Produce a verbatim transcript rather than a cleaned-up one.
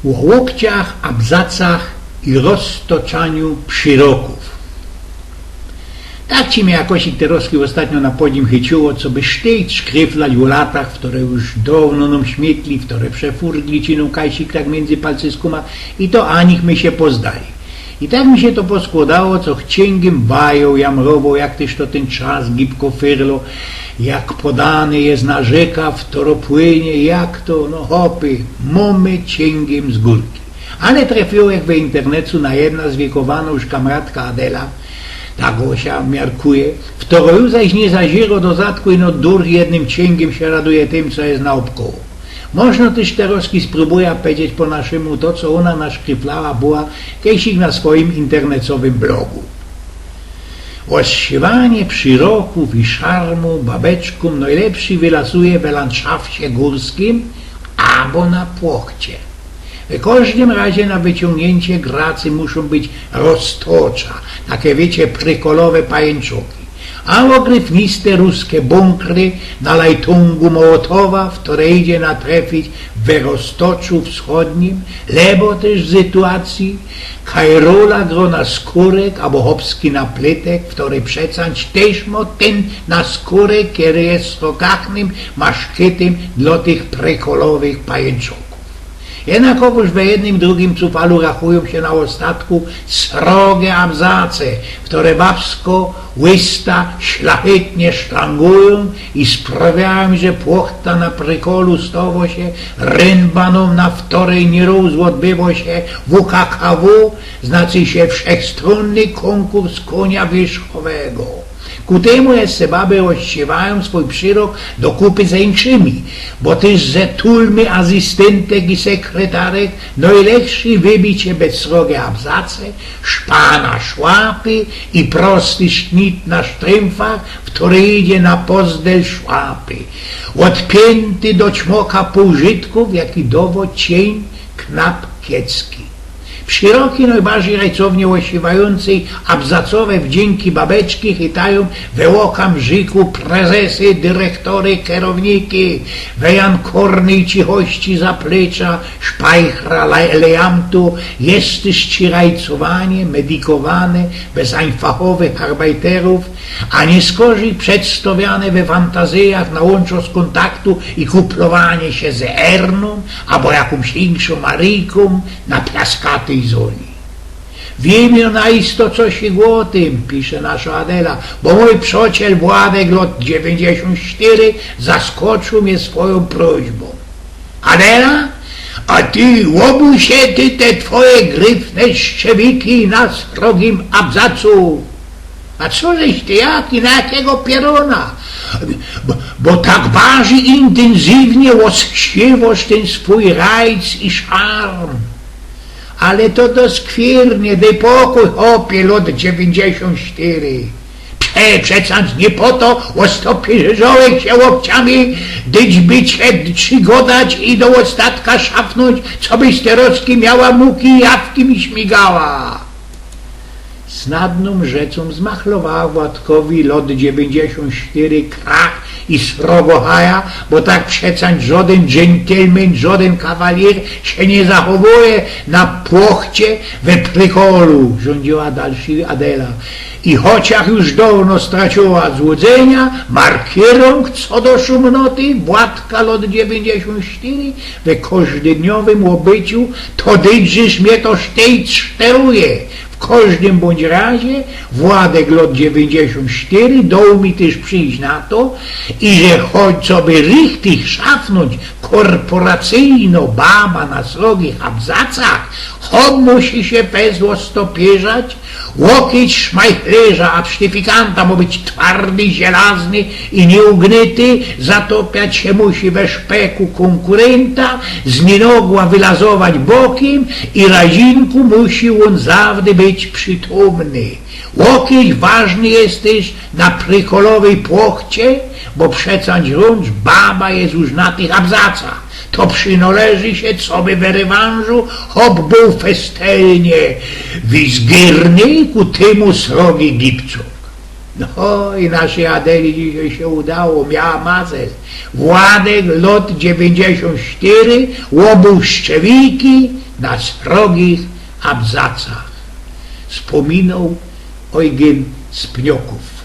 Ô łokciach, abzacach i roztoczaniu przirokōw. Tak sie mie jakoś terŏzki ôstatnio na podzim chyciło, coby sztyjc szkryflać ô latach, wtore już dŏwno nōm śmiytli, wtore przefurgli ci nōm kajsik tak miyndzy palcyskōma i to anich my sie pozdaje. I tak mi sie to poskłŏdało, co ciyngiym bajōm jamrowoł, jak tyż to tyn czas gibko fyrlo, jak podane je na rzeka, wtorŏ płynie, jak to, no chopy, mōmy ciyngiym z gōrki. Ale trefiōłech we internecu na jedna zwiekowanŏ już kamratka Adela, tak ô sie miarkuje, wtorŏ już zaś niy zaziyrŏ do zadku, ino durch jednym ciyngiym sie raduje tym, co je naôbkoło. Możno tyż terŏzki sprōbujã pedzieć po naszymu to, co ôna naszkryflała była kejsik na swojim internecowym blogu. Ôzsiewanie przirokōw i szarmu babeczkōm nojlepszy wylasuje we landszafcie gōrskym abo na płochcie. We kożdym razie na wyciōngniyncie gracy muszōm być roztocza, take, wiycie, prykolowe pajynczōki. Abo gryfniste ruske bōnkry na lajtōngu Mołotowa, w wtore idzie natrefić we Roztoczu Wschodnim, lebo tyż w sytuacji, kaj rola grŏ naskōrek abo chopski naplytek, wtory przecynk tyż mŏ tyn naskōrek, kery je srokachnym maszkytym dlŏ tych prykolowych pajynczōkōw. Jednakowōż we jednym i drugim cufalu rachujōm sie na ôstatku sroge abzace, wtore babsko łysta szlachetnie szlangujōm i sprawiajōm, że płochta na prykolu stŏwŏ sie rynbanōm, na wtorej niyroz ôdbywŏ sie W K K W, znaczy sie Wszechstrōnny Kōnkurs Kōnia Wierzchowego. Ku tymu jeszcze baby ôzsiywajōm swōj przirok do kupy z inkszymi, bo tyż ze tulmy asystyntek i sekretarek nojlepszy wybicie bez sroge abzace, szpana szłapy i prosty sznit na sztrymfach, wtory idzie na pozdel szłapy. Ôdpiynty do ćmoka pōłżytkōw, jaki dŏwŏ cień knap kiecki. Prziroki nojbardzij rajcownie ôsiywajōncyj abzacowe wdziynki babeczki chytajōm we ôkam rziku prezesy, dyrechtory, kerowniki, we jankŏrnyj cichości zaplecza szpajchra le-, lejamtu, jest tyż ci rajcowanie medikowane bez ańfachowych arbajterōw, a niyskorzij przedstŏwiane we fantazyjach na łōnczo z kōntaktu i kuplowanie sie ze Ernōm abo jakōmś inkszōm Maryjkōm na plaskatyj zoli. Wiym jo na isto, co sie ô tym, pisze nasza Adela, bo mōj przŏciel Władek, lot dziewiyńćdziesiōnt sztyry, zaskocziōł mie swojōm prośbōm. Adela, a ty ôbōj sie ty te twoje gryfne szczewiki na srogim abzacu. A co żeś ty, jaki, na jakigo pierōna? Bo, bo tak bardzij intynzywnie ôskrziwŏsz tyn swōj rajc i szarm. Ale to do skwiernie, dej pokōj, chopie, lot dziewiyńćdziesiōnt sztyry. Prze-, przecynk niy po to ôstopierzołech sie łokciami, dyć by cie ci godać i do ôstatka szafnōńć, cobyś terŏzki miała muki i jawki mi śmigała. Snadnōm rzeczōm zmachlowała Władkowi lot dziewiyńćdziesiōnt sztyry krach i srogo haja, bo tak przecynk żŏdyn dżyntelmen, żŏdyn kawalier sie niy zachowuje na płochcie we prykolu, rzōndziła dalszyj Adela. I chociach już dŏwno straciyła złodzynia, markyrōnk co do szumnoty Władka lot dziewiyńćdziesiōnt sztyry we kożdydniowym ôbyciu, to dyć żeś mie to sztejc szteruje. W kożdym bōńdź razie Władek lot dziewiyńćdziesiōnt sztyry doł mi tyż przijś na to, iże choć coby richtig szafnōńć korporacyjno baba na srogich abzacach, chop musi sie bez ôstopierzać, łokieć szmajchlerza, a sztyfikanta mo być twardy, zielazny i niyugnyty, zatopiać sie musi we szpeku kōnkurynta, z ninogła wylazować bokiym i razinku musi ôn zawdy być przitōmny. Łokieć ważny je tyż na prykolowyj płochcie, bo przecynk rōncz baba je już na tych abzacach. To przinoleży sie, coby we rewanżu chop bōł festelnie wizgierny, ku tymu srogi gipcōk. No i naszej Adeli dzisiej sie udało, miała mazel. Władek, lot dziewiyńćdziesiōnt sztyry, ôbōł szczewijki na srogich abzacach. Spōminoł Eugyn z Pniokōw.